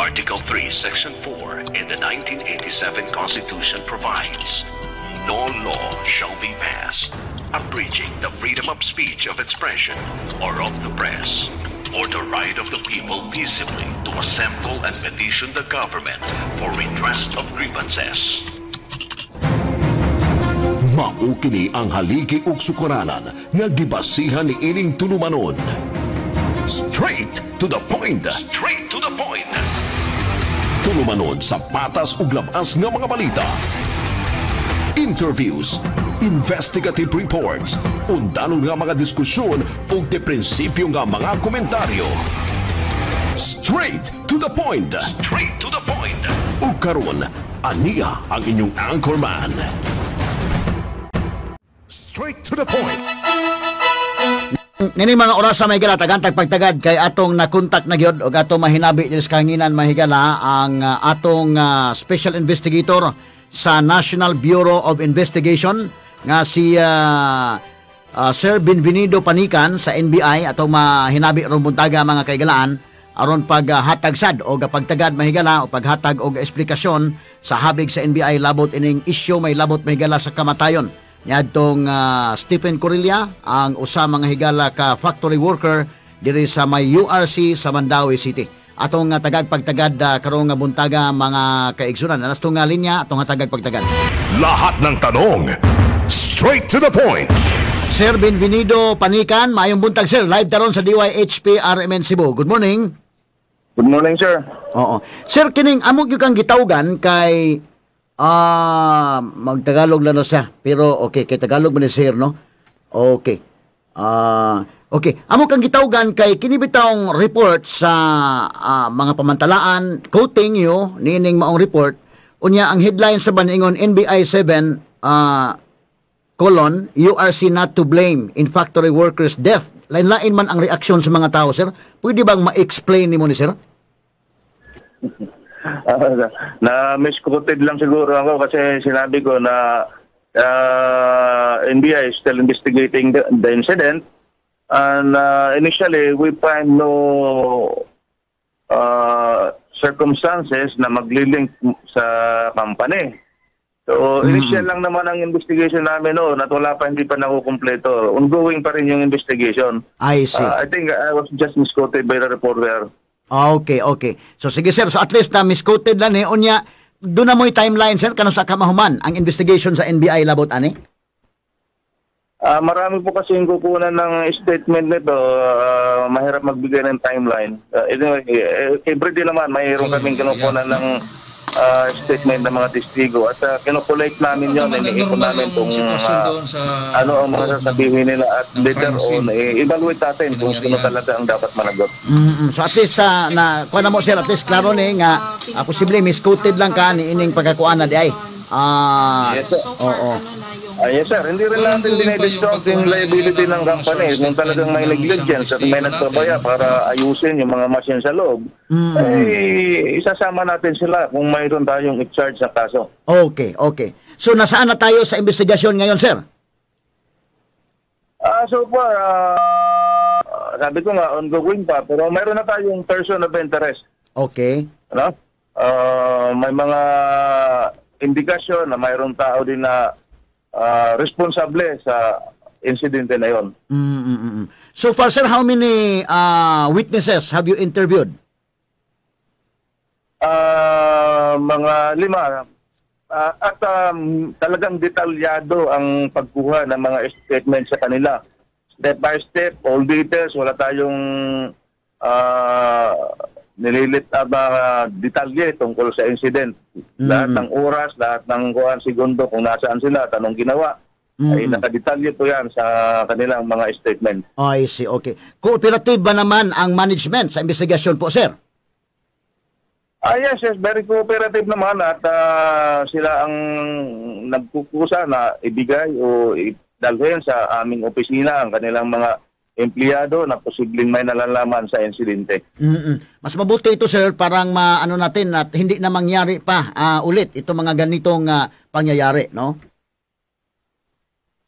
Article 3, Section 4 in the 1987 Constitution provides, "No law shall be passed abridging the freedom of speech, of expression, or of the press, or the right of the people peaceably to assemble and petition the government for redress of grievances." Mao kini ang haligi ug sukaranan nga gibasihan ni ining tulumanon. Straight to the point. Straight to the point. Tulumanon sa patas ug labas nga mga balita. Interviews, investigative reports, undanong nga mga diskusyon ug de prinsipyo nga mga komentaryo. Straight to the point. Straight to the point. Ug karon, ania ang inyong anchorman. Straight to the point. Nini mga oras sa may gala tagantag pagtagad kay atong nakontak na gyud og atong mahinabi diri sa kahanginan, mahigala, ang atong special investigator sa National Bureau of Investigation nga si Sir Bienvenido Panican sa NBI. Atong mahinabi ron buntaga, mga kaigalaan, aron paghatag sad og pagtagad, mahigala, o paghatag og esplikasyon sa habig sa NBI labot ining isyu may labot, mahigala, sa kamatayon niadtong Stephen Corilla, ang usa mga higala ka factory worker diri sa may URC sa Mandaue City. Atong tagag pagtagad karong nga buntaga, mga kaigsunan. Nasto nga linya atong tagag pagtagad. Lahat ng tanong, straight to the point. Sir Bienvenido Panican, maayong buntag, sir. Live taron sa DYHP RMN Cebu. Good morning. Good morning, sir. Oo. Sir, kining amo gyud kang gitawgan kay magtagalog lang na siya. Pero okay, kay Tagalog man ni sir, no? Okay. Okay. Amo kang gitawgan kay kini bitawng report sa mga pamantalaan, quoting you niining maong report. Unya ang headline sa baningon NBI 7 colon URC not to blame in factory workers' death. Lain-lain man ang reaksyon sa mga tao, sir. Pwede bang ma-explain nimo ni, sir? Na misquoted lang siguro ako kasi sinabi ko na NBI is still investigating the incident and initially we find no circumstances na maglilink sa company. So, initial lang naman ang investigation namin noon at wala pa, hindi pa nakukumpleto. Ongoing pa rin yung investigation. I see. I think I was just misquoted by the reporter. Okay. So sige, sir, so at least na misquoted lang eh. Unya, duna mo'y timeline, sir, kanus-a ka mahuman ang investigation sa NBI labot ani? Marami po kasi yung kukunan ng statement nito. Mahirap magbigay ng timeline. Anyway, everyday naman mayroon kaming kinukunan ng statement ng mga testigo at kino-collate namin yon, iniipon namin kung ano ang mga sasabihin nila at later on, eh, evaluate natin kung sino talaga ang dapat managot. So at least na kuha na mo, sir, at least klaro ni nga posible misquoted lang ka ni ining pagkakuan na di ay. Yes, sir. Oo. Yes, sir, hindi rin natin dinidiscount yung liability ng company. Kung talagang may negligence at may nagpabaya para ayusin yung mga machine sa loob, eh, isasama natin sila kung mayroon tayong i-charge sa kaso. Okay. So nasaan na tayo sa investigasyon ngayon, sir? So far, sabi ko nga, ongoing pa, pero mayroon na tayong person of interest. Ano? May mga indikasyon na mayroon tao din na responsable sa insidente na yon. So far, sir, how many witnesses have you interviewed? Mga lima. At talagang detalyado ang pagkuha ng mga statement sa kanila. Step by step, all details, wala tayong nililit na mga detalye tungkol sa incident. Lahat ng oras, lahat ng kuhan, segundo, kung nasaan sila at anong ginawa, ay nakadetalye po yan sa kanilang mga statement. I see, okay. Cooperative ba naman ang management sa investigasyon po, sir? Yes, very cooperative naman at sila ang nagkukusa na ibigay o dalhin sa aming opisina ang kanilang mga empleyado na posibleng may nalalaman sa insidente. Mas mabuti ito, sir, parang maano natin at hindi na mangyari pa ulit itong mga ganitong pangyayari, no?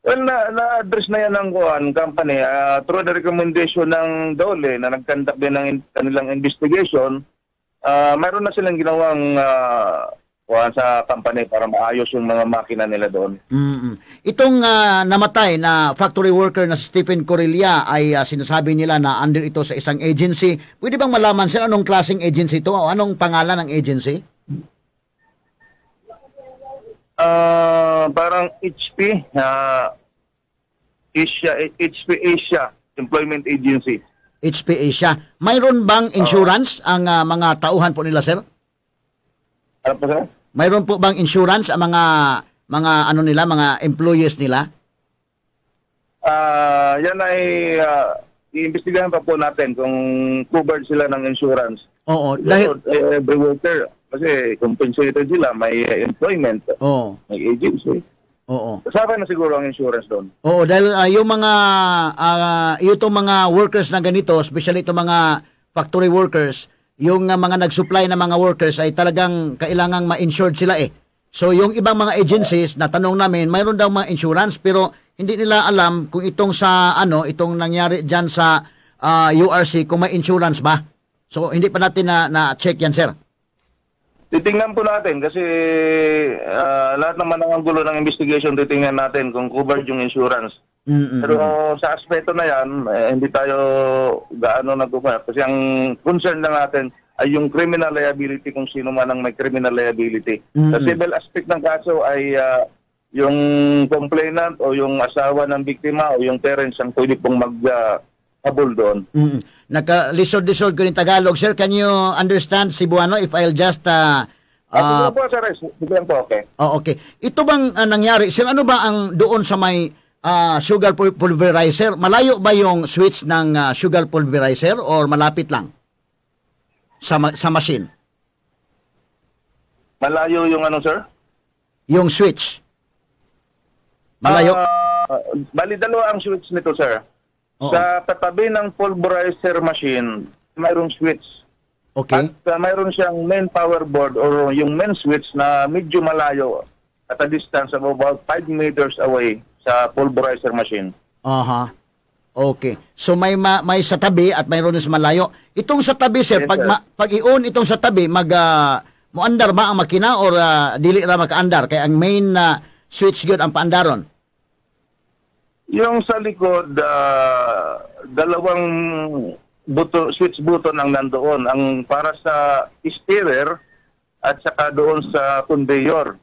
Well, na-address na yan ng kuan company through the recommendation ng DOLE na nag-conduct din ng kanilang investigation. Mayroon na silang ginawang kuwan sa company para maayos yung mga makina nila doon. Itong namatay na factory worker na si Stephen Corilla ay sinasabi nila na under ito sa isang agency. Pwede bang malaman, sir, anong klaseng agency ito o anong pangalan ng agency? Parang HP, Asia, HP Asia Employment Agency. HP Asia. Mayroon bang insurance ang mga tauhan po nila, sir? Ano po, sir? Mayroon po bang insurance ang mga ano nila, mga employees nila? Yan ay iimbestigahan pa po natin kung covered sila ng insurance. Oo, dahil Every worker, kasi compensated sila, may employment, may agency. Kasama na siguro ang insurance doon. Oo, dahil yung mga itong mga workers na ganito, especially itong mga factory workers, yung mga nag-supply na mga workers ay talagang kailangang ma-insured sila eh. So yung ibang mga agencies na tanong namin, mayroon daw mga insurance pero hindi nila alam kung itong sa ano, itong nangyari diyan sa URC, kung may insurance ba. So hindi pa natin na check yan, sir. Titingnan po natin kasi lahat naman ng anggulo ng investigation, titingnan natin kung covered yung insurance. Pero sa aspeto na yan, eh, hindi tayo gaano nag kasi ang concern lang natin ay yung criminal liability, kung sino man ang may criminal liability. Sa civil aspect ng kaso ay yung complainant o yung asawa ng biktima o yung parents ang pwede pong mag-habol doon. Naka-lisod-lisod ko rin Tagalog. Sir, can you understand Cebuano if I'll just Sige po, sir. Sige lang po, okay. Oh, okay. Ito bang nangyari? Sir, ano ba ang doon sa may sugar pulverizer? Malayo ba yung switch ng sugar pulverizer or malapit lang sa machine? Malayo yung ano, sir? Yung switch. Malayo? Bali, dalawa ang switch nito, sir. Sa katabi ng pulverizer machine, mayroong switch. At mayroon siyang main power board or yung main switch na medyo malayo, at a distance of about 5 meters away sa pulverizer machine. Aha. Okay. So may sa tabi at mayroon sa malayo. Itong sa tabi, sir, Yes, pag sir. Pag i-on itong sa tabi, mag moandar ba ang makina or dili ra makaandar kay ang main na switch gyud ang paandaron? Yung sa likod, dalawang buto, switch button ang nandoon. Ang para sa stirrer at saka doon sa conveyor.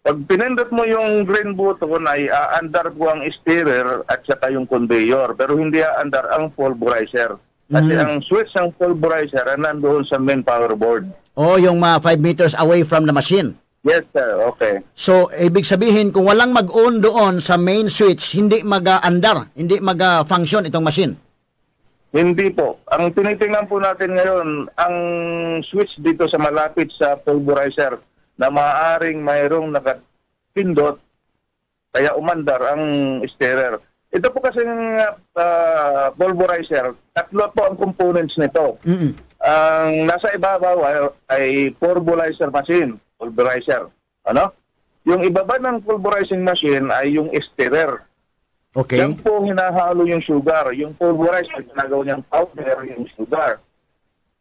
Pag pinindot mo yung green button ay aandar po ang stirrer at saka yung conveyor. Pero hindi aandar ang pulverizer. Kasi ang switch ng pulverizer ay nandoon sa main power board. Oh, yung mga 5 meters away from the machine. Yes, sir. Okay. So, ibig sabihin, kung walang mag-on doon sa main switch, hindi mag-andar, hindi mag-function itong machine. Hindi po. Ang tinitingnan po natin ngayon, ang switch dito sa malapit sa pulverizer na maaaring mayroong nakapindot kaya umandar ang stirrer. Ito po kasing pulverizer, tatlo po ang components nito. Ang nasa ibabaw ay pulverizer machine, pulverizer. Ano? Yung ibaba ng pulverizing machine ay yung stirrer. Yan po hinahalo yung sugar. Yung pulverizer, ginagawa niyang powder yung sugar.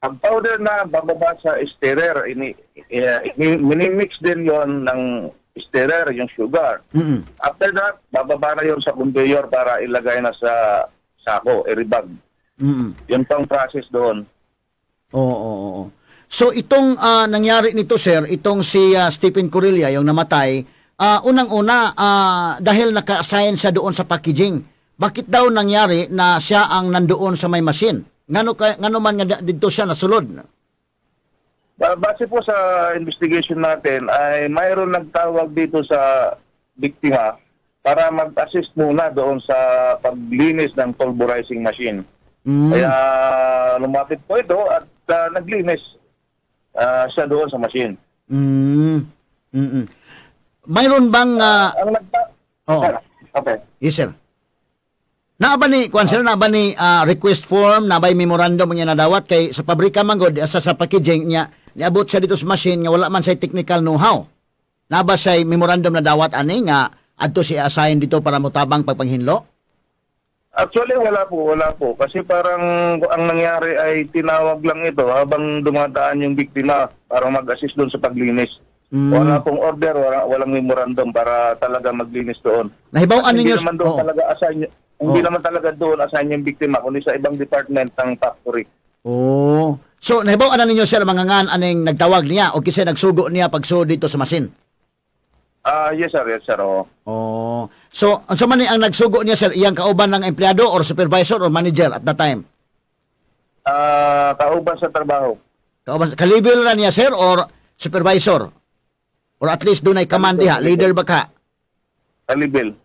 Ang powder na bababa sa stirrer, minimix din yon ng stirrer, yung sugar. After that, bababa na yon sa conveyor para ilagay na sa sako, i-rebag. Yun pang process doon. Oo. So itong nangyari nito, sir, itong si Stephen Corilla, yung namatay, unang-una dahil naka-assign siya doon sa packaging. Bakit daw nangyari na siya ang nandoon sa may machine? Ngano man nga dito siya nasulod? Base po sa investigation natin ay mayroon nagtawag dito sa biktima para mag-assist muna doon sa paglinis ng pulverizing machine. Kaya lumapit po ito at naglinis siya doon sa machine. Mayroon bang Ang Oo. Okay. Yes, sir. Naa ba ni kuan, sir, naa ba ni request form, naa ba memorandum nga nadawat kay sa pabrika man gud sa packaging niya, niabot siya dito sa machine nga wala man say technical know-how? Naa ba say memorandum na dawat ani nga adto si assign dito para motabang pagpanghinlo? Actually, wala po, wala po. Kasi parang ang nangyari ay tinawag lang ito habang dumadaan yung biktima para mag-assist doon sa paglinis. Wala pong order, walang memorandum para talaga maglinis doon. Nahibaw-an Hindi ninyo naman doon talaga assign, hindi naman talaga doon assign yung biktima kundi sa ibang department ng factory. Oh. So nahibaw-an na ninyo, sir, mga ngan aning nagtawag niya o kinsa nagsugo niya pagsud dito sa machine? Ah, yes sir, yes sir. Oo. Oh. So unsa man ni ang nagsugo niya, sir, iyang kauban ng empleyado or supervisor or manager at that time? Ah, kauban sa trabaho. Kauban, ka-level na niya, sir, or supervisor? Or at least dunay command diha, leader ba ka? Ka-level.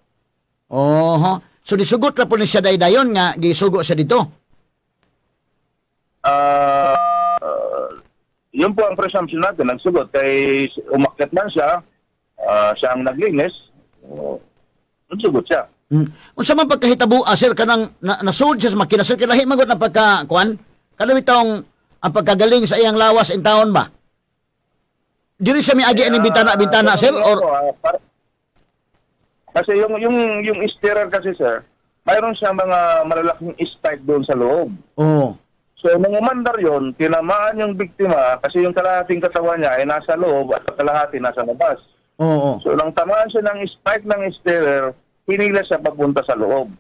Oho. So nisugot ra po ni siya daydayon nga gisugo siya dito. Ah, yun po ang presumption natin, nagsugot kay umakyat man siya, siya ang naglinis, oh, nagsugot siya. Unsa man pagkahitabo, sir, kanang nasud siya sa makina, sir, kay lahi man gud ang pagka kuan? Kanang bitong ang pagkagaling sa iyang lawas in taon ba? Dili siya miagi ani bintana-bintana, sir, or Kasi yung stirrer kasi, sir, mayroon siya mga malalaking spike doon sa loob. So nung umandar yon, tinamaan yung biktima kasi yung kalahating katawan niya ay nasa loob at kalahati nasa labas. So nang tamaan siya ng spike ng stirrer, hinila siya papunta sa loob.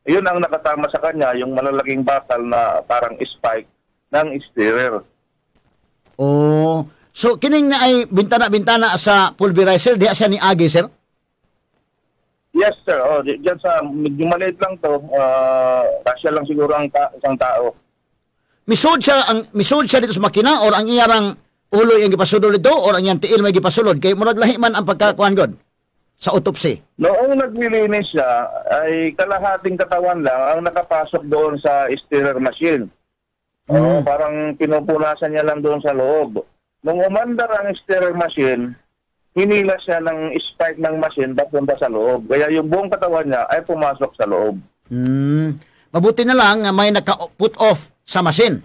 Yun ang nakatama sa kanya, yung malalaking bakal na parang spike ng stirrer. Oh. So kining na ay bintana-bintana sa pulverizer diha siya ni agi, sir? Yes, sir. Oh, diyan sa medyo maliit lang to, kasya lang siguro ang isang tao. Misud siya dito sa makina or ang iyarang ulo yung gipasulod dito or ang iyang tiil may gipasulod kay murag lahi man ang pagkakuan god sa autopsy? Noong naglilinis siya, ay kalahating katawan lang ang nakapasok doon sa stirrer machine. Oo, parang pinupunasan niya lang doon sa loob. Nung umandar ang stirrer machine, hinila siya ng spike ng machine papunta sa loob. Kaya yung buong katawan niya ay pumasok sa loob. Mabuti na lang nga may naka-put off sa machine.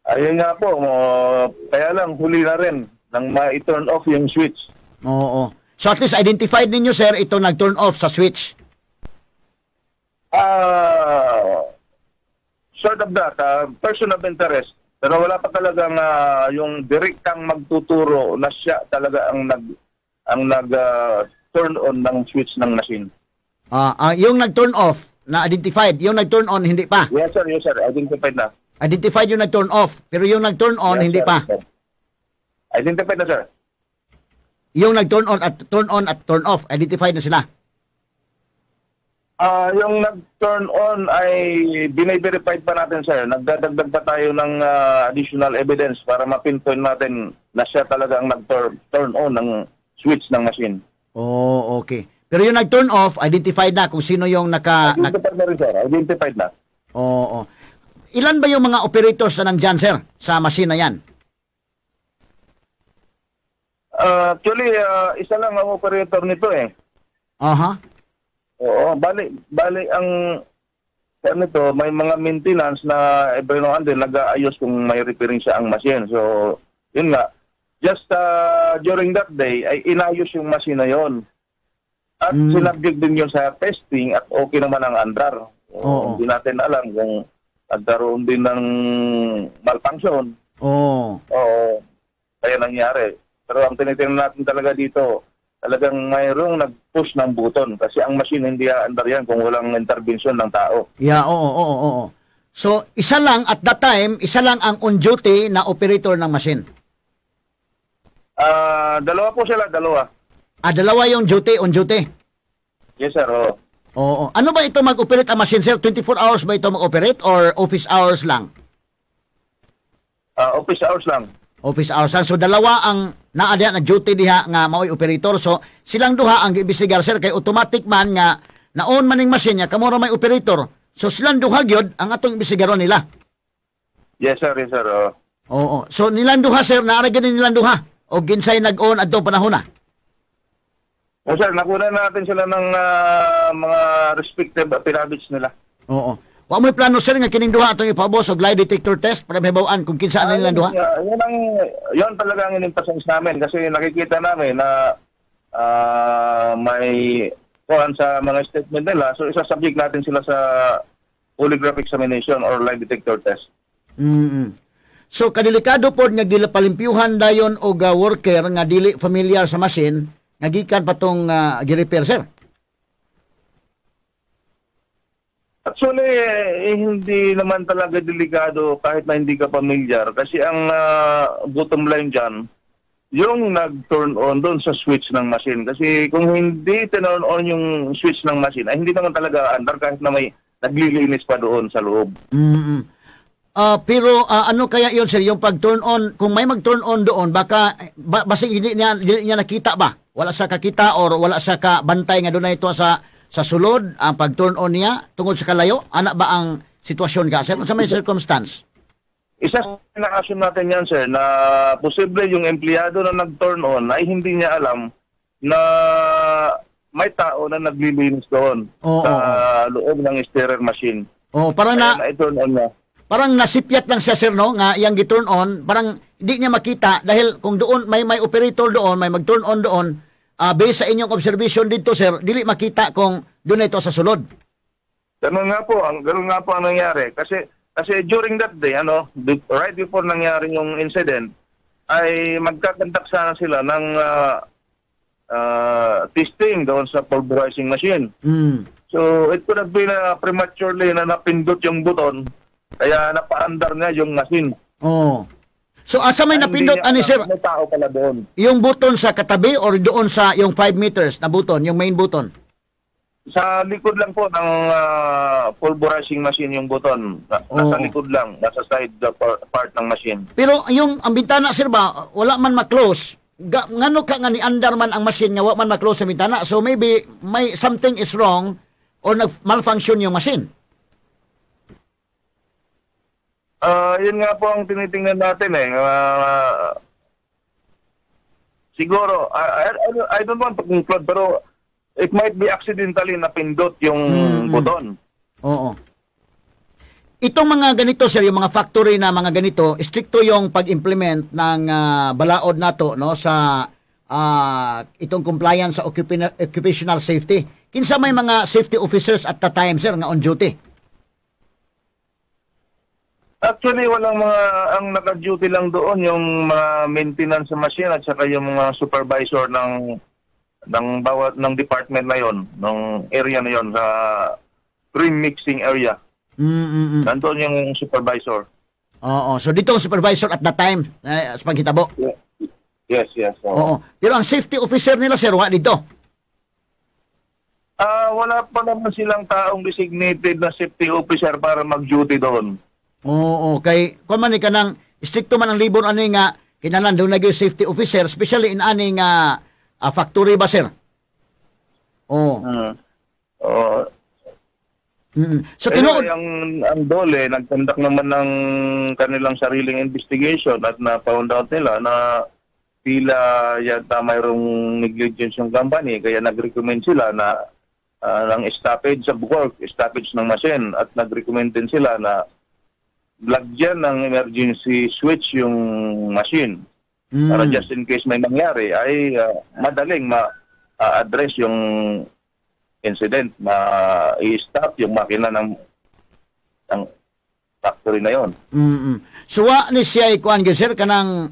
Ayun nga po, kaya lang huli na rin nang ma-turn off yung switch. Oo. So at least identified ninyo, sir, ito nag-turn off sa switch. Ah, sort of that, person of interest. Pero wala pa talagang yung direktang magtuturo na siya talaga ang nag turn on ng switch ng machine. Ah, yung nag-turn off na identified, yung nag-turn on hindi pa. Yes sir, identified na. Identified yung nag-turn off, pero yung nag-turn on Yes, hindi sir. pa. Sir. Identified na, sir. Yung nag-turn on at turn on at turn off, identified na sila. Ah, yung nag-turn on ay bine-verified pa natin, sir. Nagdadagdag pa tayo ng additional evidence para ma-pinpoint natin na siya talaga ang nag-turn turn on ng switch ng machine. Oh, okay. Pero yung nag-turn off, identified na kung sino yung Identified na rin, sir. Identified na. Oo. Ilan ba yung mga operators na nandyan, sir, sa machine na yan? Actually, isa lang ang operator nito eh. Oo, bali, bali ang ano nito, may mga maintenance na every now and then nag-aayos kung may repairing siya ang machine. So, yun nga. Just during that day, ay inayos yung machine na yon. At sinubject din yun sa testing at okay naman ang andar. So, hindi natin alam kung nagkaroon din ng malfunction. Oo, kaya nangyari. Pero ang tinitingnan natin talaga dito, talagang mayroong nag-push ng button kasi ang machine, hindi aandar yan kung walang intervention ng tao. Yeah, oo. So, isa lang at that time, isa lang ang on duty na operator ng machine. Ah, dalawa po sila, dalawa. Ah, dalawa yung duty, on duty. Yes, sir. Oo. Oo. Ano ba ito mag-operate ang machine, sir? 24 hours ba ito mag-operate or office hours lang? Ah, office hours lang. Office hours lang. So dalawa ang naa diha na duty diha nga maoy operator. So silang duha ang giimbestigar, sir, kay automatic man nga na-on man ning machine niya, kamo ra may operator. So silang duha gyud ang atong imbestigaron nila. Yes, sir. Yes, sir. Oo. Oo. So nilang duha, sir, naa ra gyud nilang duha. O ginsay nag-on adtong panahon na? Oh, sir, nakuha na natin sila ng mga respective affidavits nila. Oo. Wa mo'y plano, sir, nga kining duha atong ipaubos og lie detector test para mahibaw-an kung kinsa ang nilang duha? Yun talaga ang in-emphasize namin kasi nakikita namin na may kuhan sa mga statement nila, so isasubject natin sila sa polygraph examination or lie detector test. So kadelikado pod nga dili palimpyuhan dayon og worker nga dili familiar sa machine nga gikan pa tong gi-repair, sir. Actually, eh, hindi naman talaga delikado kahit na hindi ka familiar kasi ang bottom line dyan, yung nag-turn on doon sa switch ng machine. Kasi kung hindi turn on yung switch ng machine, ay hindi naman talaga andar kahit na may naglilinis pa doon sa loob. Pero ano kaya yun, sir, yung pag-turn on, kung may mag-turn on doon, baka basig hindi niya nakita ba? Wala siya kakita or wala siya ka bantay nga doon na ito sa sulod ang pag-turn on niya tungod sa kalayo? Ana ba ang sitwasyon ka, sir? Unsa may circumstance? Isa sa na-assume natin yan, sir, na posible yung empleyado na nag-turn on ay hindi niya alam na may tao na naglilinis doon sa loob ng stirrer machine. Oh, parang Kaya na na-turn on niya. Parang nasipyat lang siya, sir, no, nga iyang gi-turn on, parang hindi niya makita dahil kung doon may operator doon, may mag-turn on doon, based sa inyong observation dito, sir, dili makita kung doon na ito sa sulod. Ganun nga po ang nangyari. Kasi kasi during that day, ano, right before nangyari yung incident, ay magka-conduct sana sila ng testing doon sa pulverizing machine. So, it could have been prematurely na napindot yung buton, kaya napaandar nga yung machine. Oh. So asa may Ay, napindot hindi niya ani, alam sir? may tao pala doon. Yung button sa katabi or doon sa yung 5 meters na button, yung main button? Sa likod lang po ng pulverizing machine yung button. Nasa likod lang, nasa side the part ng machine. Pero yung ang bintana, sir, ba, wala man ma-close. Ngano ka nga ni andar man ang machine nga wa man ma-close sa bintana? So maybe may something is wrong or nag malfunction yung machine. Ah, yun nga po ang tinitingnan natin eh. Siguro, I don't want to conclude, pero it might be accidentally napindot yung button. Oo. Itong mga ganito, sir, yung mga factory na mga ganito, strikto yung pag-implement ng balaod nato, no, sa itong compliance sa occupational safety. Kinsa may mga safety officers at the time, sir, nga on duty? Actually, walang mga, ang naka-duty lang doon yung mga maintenance sa machine at saka yung mga supervisor ng bawat ng department na yon, ng area na yon sa cream mixing area. Nandoon yung supervisor. Oo. So dito ang supervisor at the time eh, sa paghitabo. Yes. Oo. Oo. Pero ang safety officer nila, sir, wa dito. Ah, wala pa naman silang taong designated na safety officer para mag-duty doon. Oo, kay kung man ni kanang strikto man ang libon ani nga kinahanglan doon na gyud safety officer, especially in ani nga factory ba, sir? Oo. Oo. So tinuod Anyway, ang DOLE, nag-conduct naman ng kanilang sariling investigation at na-found out nila na tila yata mayroong negligence yung company, kaya nag-recommend sila na ng stoppage of work, stoppage ng machine, at nag-recommend din sila na lagyan ng emergency switch yung machine para just in case may mangyari ay madaling ma-address yung incident, ma-i-stop yung makina ng factory na yon. So wa ni siya ikuan gyud, sir, kanang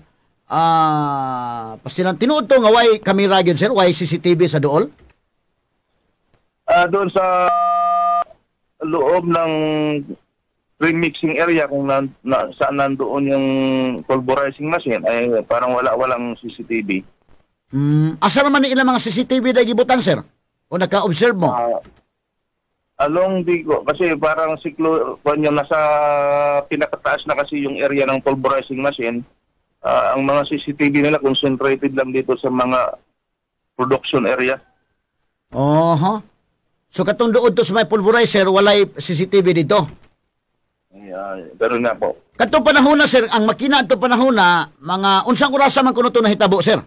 pasilang tinuod to nga way kamera gyud, sir, way CCTV sa dool? Ah, doon sa loob ng premixing area kung saan nandoon yung pulverizing machine ay parang walang CCTV. Asa naman ni ilang mga CCTV na gibutang, sir? O naka-observe mo? Ah, along di ko kasi parang siklo kung yung nasa pinakataas na kasi yung area ng pulverizing machine, ang mga CCTV nila concentrated lang dito sa mga production area. Oho. So katong doon to sa may pulverizer, walay CCTV dito. Yeah, pero nga po. Katong panahon na, sir, ang makina atong panahon na, mga unsang orasa man kuno to nahitabo, sir?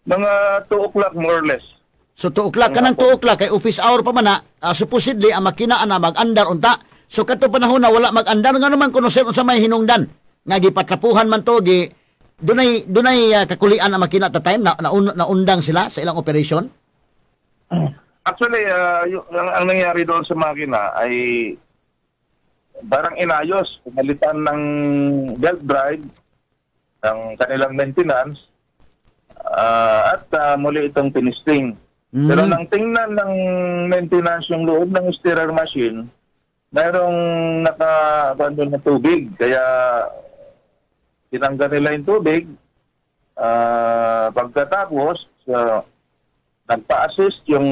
Mga 2 o'clock more or less. So 2 o'clock, kanang 2 o'clock kay office hour pa man na, supposedly ang makina ana mag-andar unta. So katong panahon na wala mag-andar, nga naman kuno, sir, unsa may hinungdan? Nga gipatrapuhan man to, gi dunay dunay kakulian ang makina at the time na, naundang sila sa ilang operation? Actually, ang nangyari doon sa makina ay parang inayos, pinalitan ng belt drive ng kanilang maintenance at muli itong tinisting. Pero nang tingnan ng maintenance yung loob ng stirrer machine, mayroong naka doon na tubig. Kaya tinanggal nila yung tubig. Pagkatapos, nagpa-assist yung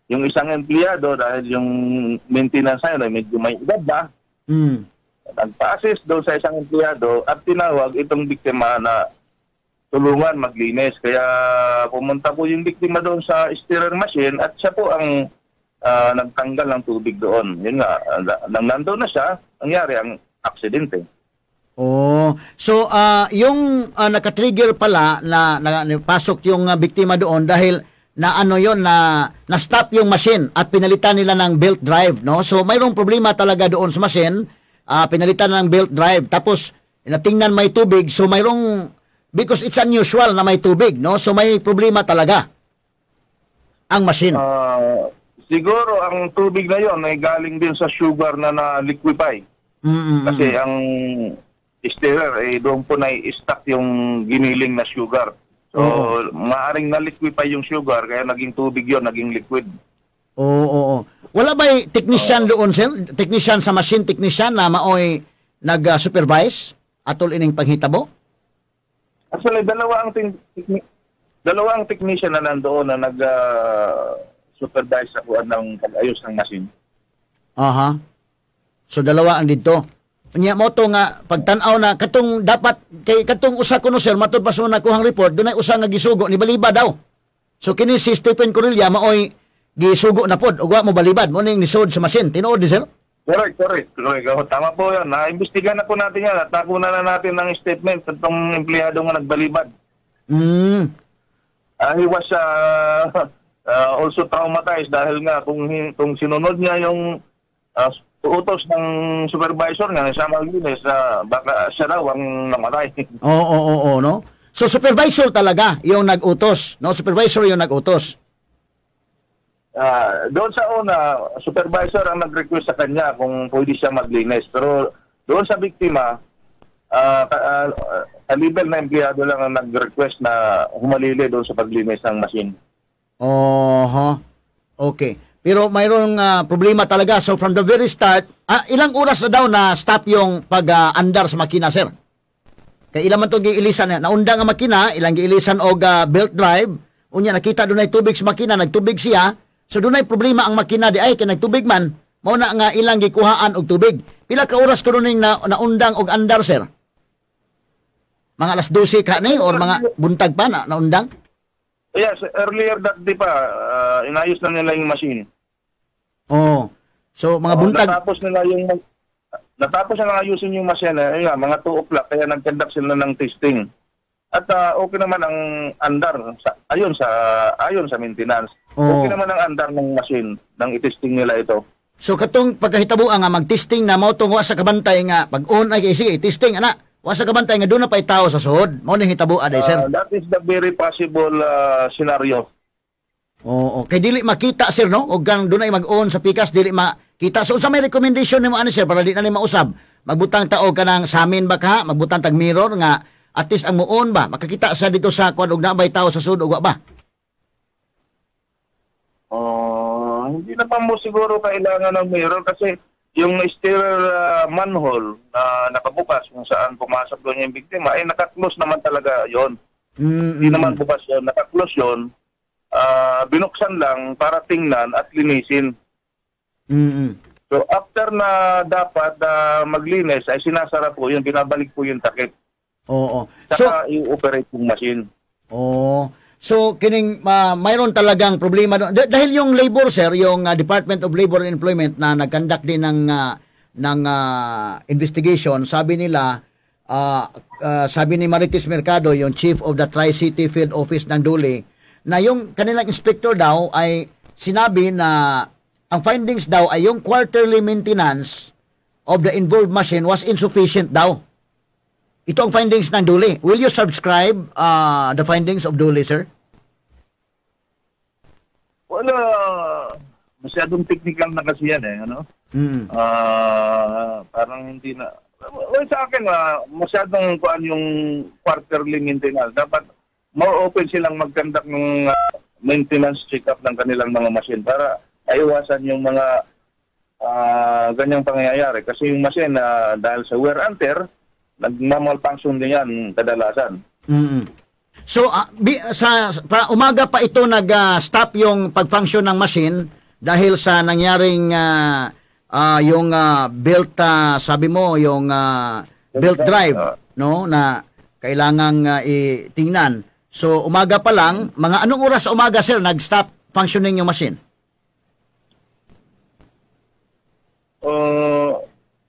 isang empleyado dahil yung maintenance na yun ay medyo may edad na. Nagpa-assist doon sa isang empleyado at tinawag itong biktima na tulungan maglinis. Kaya pumunta po yung biktima doon sa stirrer machine at siya po ang nagtanggal ng tubig doon. Yun nga, nang nandoon na siya, nangyari ang aksidente. Oh, so yung naka-trigger pala na pasok yung biktima doon dahil na ano yon, na na-stop yung machine at pinalitan nila ng belt drive, no? So mayroong problema talaga doon sa machine, pinalitan ng belt drive, tapos natingnan may tubig, so mayroong, because it's unusual na may tubig, no? So may problema talaga ang machine. Siguro ang tubig na yon ay galing din sa sugar na na-liquefy. Kasi ang stirrer eh doon po na-stuck yung giniling na sugar. So, maaring na-liquefy yung sugar kaya naging tubig yon, naging liquid. Oo. Wala ba technician doon, sir? Technician sa machine, technician na maoy nag-supervise atol ining paghitabo? Actually, dalawa ang technician na nandoon na nag-supervise sa kuan ng pag-ayos ng machine. Aha. So dalawa ang didto. Unya mo to nga pagtan-aw na katong dapat kay katong usa kuno, sir, matud pa sa nakuhang report, dunay usa nga gisugo ni balibad daw. So kini si Stephen Corilla maoy gisugo na pod ug wa mo balibad mo ning nisod sa machine. Tinuod ni, sir? Correct. Oh, tama po yan. Na-imbestiga na po natin yan at nakuha na natin ng statement itong empleyado nga nagbalibad. He was also traumatized dahil nga kung sinunod niya yung utos ng supervisor niya sa maglinis, baka siya raw ang namatay. Oo, no? So supervisor talaga yung nag-utos, no? Supervisor yung nag-utos. Doon sa una, supervisor ang nag-request sa kanya kung pwede siya maglinis. Pero doon sa biktima, level na empleyado lang ang nag-request na humalili doon sa paglinis ng machine. Oho. Okay. Pero mayroong problema talaga. So from the very start, ilang oras na daw na stop yung pag-andar sa makina, sir? Kay ilan man itong giilisan, naundang ang makina, ilang giilisan og belt drive, unya nakita dunay tubig sa makina, nagtubig siya, so dunay problema ang makina di ay kay nagtubig man, mao na nga ilang gikuhaan og tubig. Pila ka oras kuno ning na, naundang og andar, sir? Mga alas 12 ka ni or mga buntag pa na naundang? Yes, earlier that day pa, inayos na nila yung machine. Oh. So mga Oh, buntag. Natapos na ayusin yung machine, eh, ayun nga, mga 2 o'clock, kaya nag-conduct sila ng testing. At okay naman ang andar sa ayon sa maintenance. Oo. Okay naman ang andar ng machine nang i-testing nila ito. So katong pagkahitabo nga mag-testing na, mao tong wa sa kabantay nga pag on ay sige testing ana. Wa sa kabantay nga doon na pay tao sa suod. Mao ning hitabo aday, sir. That is the very possible scenario. Oo, kay dili makita, sir, no? Og gang dunay mag-on sa pikas, dili makita. So unsa may recommendation nimo ani, sir, para di na ni mausab? Magbutang ta og kanang samin ba ka? Magbutang tag mirror nga at least ang muon ba makakita sa dito sa kuan og nabay tao sa sud og wa ba? Oh, hindi na pa mo siguro kailangan ng mirror kasi yung stirrer manhole na nakabukas kung saan pumasok doon yung biktima ay naka-close naman talaga yon. Hindi naman bukas yon, naka-close yon. Binuksan lang para tingnan at linisin. So after na dapat maglinis ay sinasara po yun, binabalik po yung takip. So Saka i-operate yung machine. Oh. So kining mayroon talagang problema doon. Dahil yung labor, sir, yung Department of Labor and Employment na nag-conduct din ng investigation, sabi nila, sabi ni Marites Mercado, yung chief of the Tri-City Field Office ng DOLE, na yung kanilang inspector daw ay sinabi na ang findings daw ay yung quarterly maintenance of the involved machine was insufficient daw. Ito ang findings ng DOLE. Will you subscribe the findings of DOLE, sir? Wala, masyadong technical na kasi yan eh, ano? Parang hindi na. Well, sa akin, masyadong kuan yung quarterly maintenance. Dapat more open silang mag-conduct ng maintenance check-up ng kanilang mga machine para maiwasan yung mga ganyang pangyayari. Kasi yung machine, dahil sa wear and tear, nagmamalfunction din yan kadalasan. So, umaga pa ito nag-stop yung pag-function ng machine dahil sa nangyaring yung belt, sabi mo, yung belt drive, no, na kailangang itingnan. So, umaga pa lang, mga anong oras sa umaga, sir, nag-stop functioning yung machine?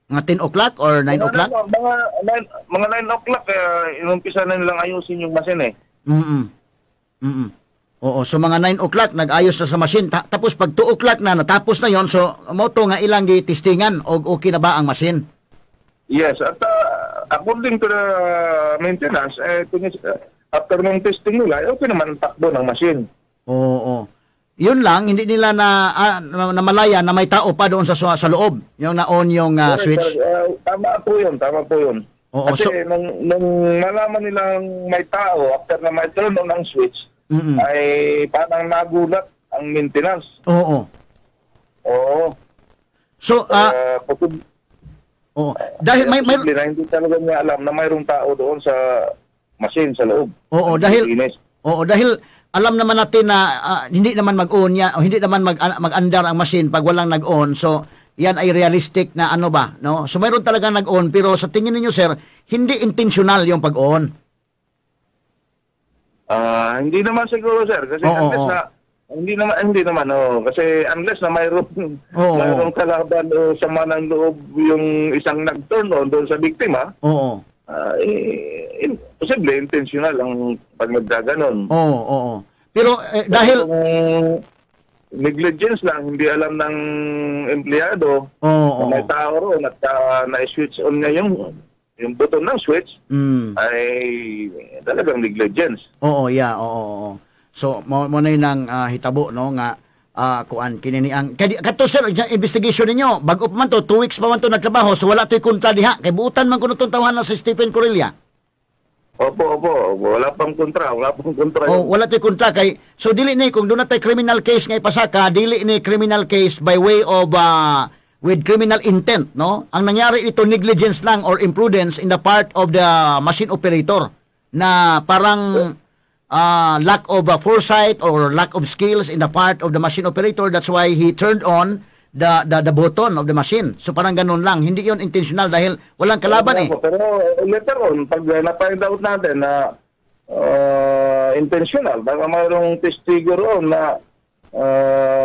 Mga 10 o'clock or 9 o'clock? Ano, mga 9 o'clock, inumpisa na nilang ayusin yung machine eh. Oo, so mga 9 o'clock nag-ayos na sa machine. Tapos pag 2 o'clock na natapos na yon, so mao to nga ilang gitestingan og okay na ba ang machine. Yes, at according to the maintenance, eh, after ng testing nila, eh, okay naman ang takbo ng machine. Oo. Yun lang, hindi nila na namalayan na may tao pa doon sa loob. Yung na-on yung Correct, switch. sir. Tama po yun, tama po yun. Kasi nung nalaman nilang may tao, after na may turn on ang switch, ay parang nagulat ang maintenance. Oo. So, oo. Dahil may posible na hindi talaga niya alam na mayroong tao doon sa machine sa loob. Oo, dahil Linis. Oo, dahil alam naman natin na hindi naman mag-on yan, o hindi naman mag-andar ang machine pag walang nag-on. So, yan ay realistic na ano ba, no? So, mayroon talaga nag-on, pero sa tingin ninyo, sir, hindi intentional yung pag-on. Ah, hindi naman siguro, sir, kasi unless na hindi naman, oh, kasi unless na mayroong mayroong kalaban o sama ng loob yung isang nag-turn on doon sa biktima, eh, posible intentional ang pag nagkaganon. Oo, oo. Pero eh, dahil kung negligence lang, hindi alam ng empleyado na may tao roon at na-switch on niya yung button ng switch, ay talagang negligence. Oo, yeah, oo. So, mo na yun ang hitabo, no, nga kuan kini ni ang kay kato, sir, yung investigation ninyo, bago pa man to, 2 weeks pa man to nagtrabaho, so wala to'y kontra diha kay buutan man kuno tong tawhan na si Stephen Corilla. Opo. Wala pang kontra. Wala pang kontra. Oh, wala to'y kontra kay so dili ni kung doon na tay criminal case nga ipasaka, dili ni criminal case by way of with criminal intent, no? Ang nangyari ito, negligence lang or imprudence in the part of the machine operator na parang lack of foresight or lack of skills in the part of the machine operator. That's why he turned on the button of the machine. So parang ganun lang, hindi yon intentional dahil walang kalaban eh. Opo, pero later on, pag na-find out natin na intentional, baka mayroong testigo roon na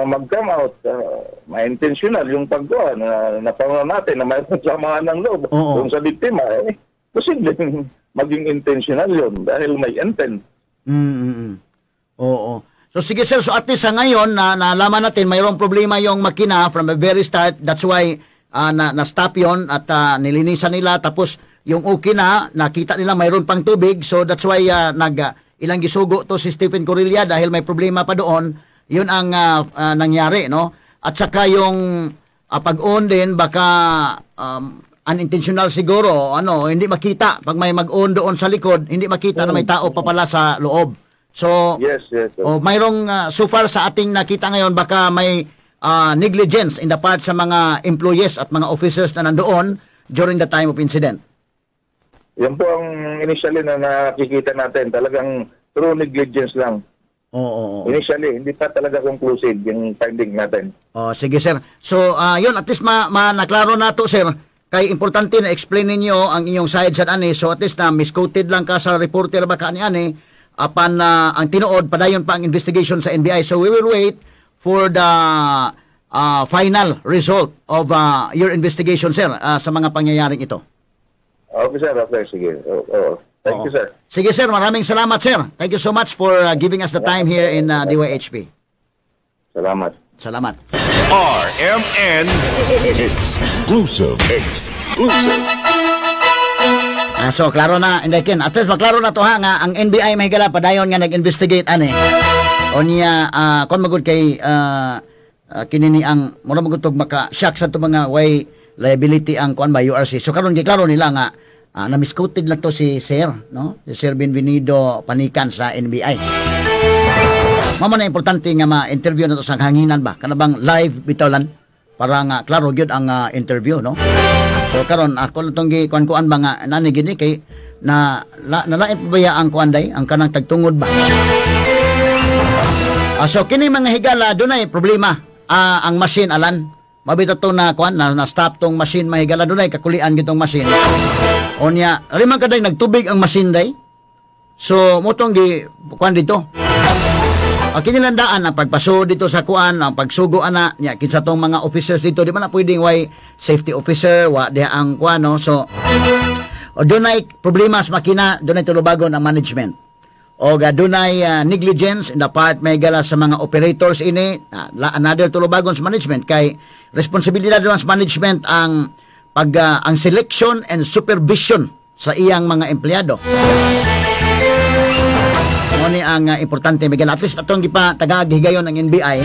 mag-come out, may intentional yung paggawa na napanood natin na mayroong samaan ng loob doon sa biktima, eh, posible maging intentional yun dahil may intent. Oo. So sige, sir, so at least sa ngayon na nalaman natin mayroong problema yung makina from the very start. That's why na na-stop yon at nilinisan nila, tapos yung okay na, nakita nila mayroon pang tubig. So that's why ilang gisugo to si Stephen Corilla dahil may problema pa doon. Yun ang nangyari, no? At saka yung pag-on din, baka unintentional siguro, ano, hindi makita pag may mag-on doon sa likod, hindi makita na may tao pa pala sa loob. So, Yes. oh, mayroong so far sa ating nakita ngayon, baka may negligence in the part sa mga employees at mga officers na nandoon during the time of incident. Yan po ang initially na nakikita natin. Talagang true negligence lang. Oo, oo, oo. Initially, hindi pa talaga conclusive yung finding natin. Oh, sige, sir. So, yun, at least ma naklaro na to, sir. Kay importante na explain ninyo ang inyong side sa ani. So at least na misquoted lang ka sa reporter ba ka ani ani apan ang tinuod, padayon pa ang investigation sa NBI. So we will wait for the final result of your investigation, sir, sa mga pangyayaring ito. Okay, sir. Okay, sige. Oo. Thank you, sir. Sige, sir, maraming salamat, sir. Thank you so much for giving us the time here in DYHP. Salamat. Salamat. RMN Exclusive. Exclusive. Ah, so klaro na, Inday Ken. At least maklaro na to ha nga ang NBI, may higala, padayon nga nag-investigate ani. Onya kon magud kay kini ni ang mura magud tog maka shock sa to mga way liability ang kuan ba URC. So karon giklaro nila nga na-misquoted lang to si Sir, no? Si Sir Bienvenido Panican sa NBI. Mao na importante nga ma-interview na to sa hanginan ba, kana bang live bitaw lan, para nga klaro gyud ang interview, no? So karon ako lang tong gi kuan-kuan ba nga nani gini kay na nalain pa ba ya ang kuan day, ang kanang tagtungod ba. So kini, mga higala, dunay problema ang machine alan. Mabito to na kuan na, na stop tong machine, mga higala, dunay kakulian gitong machine. Onya, limang kaday nagtubig ang machine day. So motong gi kuan dito. Ang kinilandaan ang pagpaso dito sa kuan, ang pagsugo ana nya kinsa tong mga officers dito, di man na pwedeng way safety officer, wa diha ang kuan, no. So o dunay problema sa makina, dunay tulubagon ang management. O ga dunay negligence in the part, may gala, sa mga operators ini, another tulubagon sa management kay responsibilidad naman sa management ang pag ang selection and supervision sa iyang mga empleyado. Mo ni ang importante, Miguel. At least atong gipa tagaag higayon ang NBI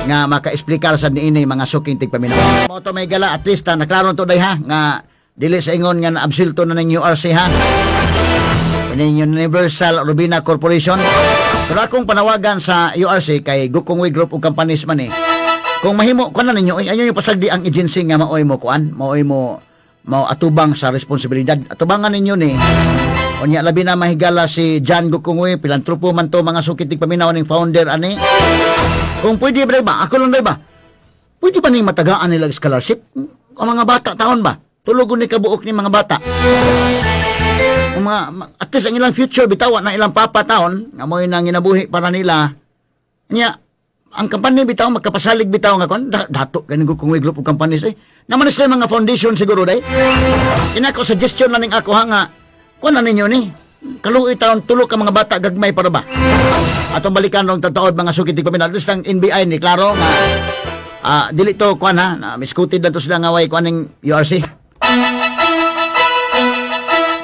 nga maka-explicar sa niini, mga suking tigpaminaw. Mo to may gala, at least naklaro to day ha, nga dili sa ingon nga naabsulto na ning URC ha. Ining Universal Robina Corporation. Pero akong panawagan sa URC kay Gokongwei Group of Companies man eh. Kung mahimo kuan na ninyo, ay, ayaw yung pasagdi ang agency nga maoy mo kuan, maoy mo mao atubang sa responsibilidad. Atubangan ninyo ni. Unya labi na, mahigala, si John Gokongwei, pilantropo man to, mga suki tigpaminaw, ning founder ani. Kung pwede ba ba? Ako lang ba? Pwede ba ning matagaan nila scholarship? Ang mga bata taon ba? Tulogon ni kabuok ni mga bata. Ang mga, at least ang ilang future bitawa na ilang papa taon nga mo'y nang ginabuhi para nila. Nya ang kampanya bitaw magkapasalig bitaw nga kon dato kani Gokongwei Group of Companies eh. Naman sila mga foundation siguro day. Inako suggestion lang ning ako ha nga kuan na ninyo ni. Kaluoy taon, tulo ka mga bata gagmay para ba. Atong balikan rong tataod, mga suki tigpaminaw. At least ang NBI ni klaro nga dili to kuan ha, na misquoted lang to sila nga way kuan ning URC.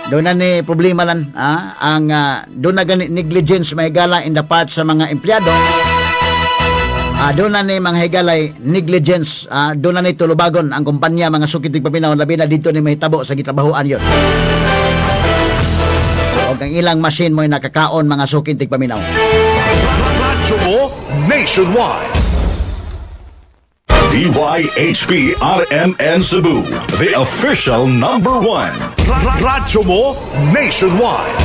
Doon na ni problema lan ang doon na gani negligence, mahigala, in the part sa mga empleyado. Doon na ni mga higalay negligence, doon na ni tulubagon ang kumpanya, mga suki tigpaminaw, labi na dito ni mahitabo sa gitrabahoan yon. Og ang ilang machine mo'y nakakaon, mga suki tigpaminaw. Radyo mo nationwide. DYHP RMN Cebu, the official number one. Radyo mo nationwide.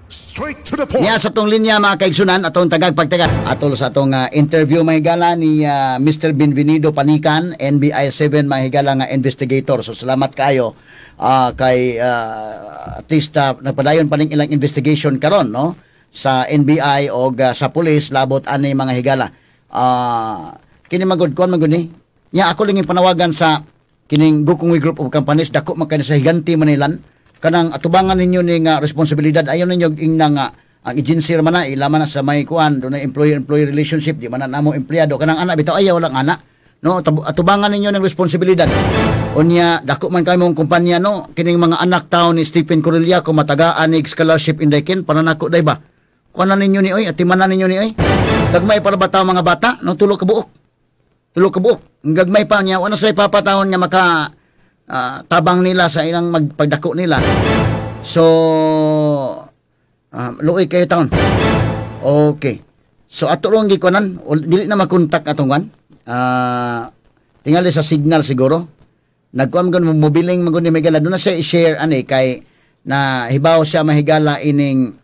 Straight to the point. Niya sa atong linya, mga kaigsunan, atong tagag pagtaga. Atol sa atong interview, mahigala, ni Mr. Bienvenido Panican, NBI 7, mahigala, nga investigator. So salamat kayo kay at least nagpadayon pa ning ilang investigation karon, no, sa NBI o sa police labot ani, mga higala. Kini magud kuan magud ni. Nya ako lang yung panawagan sa kining Gokongwei Group of Companies, dako man kani sa higanti Manilan, kanang atubangan ninyo ni nga responsibilidad. Ayaw ninyo ingna nga ang agency ra man na ila man na sa may kuan, do na employer employee relationship, di man na namo empleyado kanang ana bitaw, ayaw lang ana, no. Atubangan ninyo ng responsibilidad. Unya dako man kay mong kumpanya, no. Kining mga anak taon ni Stephen Corilla, kung matagaan ni scholarship, inday kin para nako day ba, kuan na ninyo ni oy, atimanan ninyo ni oy. Gagmay para ba tao mga bata, no? Tulo ka buok, tulo ka buok. Ang gagmay pa niya, wala sila papatahon nga maka tabang nila sa ilang magpagdako nila. So luoy kayo taon. Okay. So ato rong gikuanan, dili na makontak atong kuan. Tingali sa signal siguro. Nagkuan man mobiling man gud ni Miguel, doon na siya i-share ani kay na hibaw siya, mahigala, ining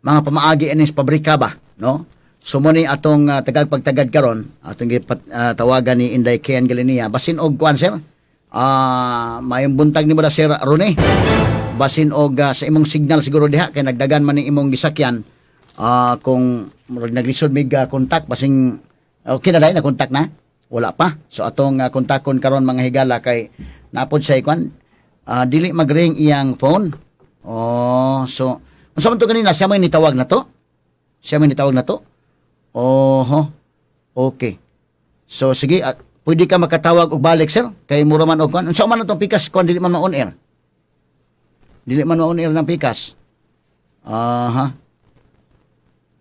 mga pamaagi ining sa pabrika ba, no? So mo ni atong tagag pagtagad karon, atong gipat, tawagan ni Inday Ken Galinia. Basin og kuan, sir. Mayong buntag nimo da, Sir Rone. Basin og sa imong signal siguro diha kay nagdagan man ning imong gisakyan. Kung murag naglisod mig contact, basing okay na dai na contact na. Wala pa. So atong kontakon karon, mga higala, kay napod siya kuan, dili magring iyang phone. Oh, so unsa man to kanina, siya may nitawag na to? Siya may nitawag na to? Oho. Okay. So sige, pwede ka makatawag og balik, sir, kay mura man og kuan. Unsa man atong pikas kuan, dili man ma-on air. Dili man ma-on air ng pikas. Aha.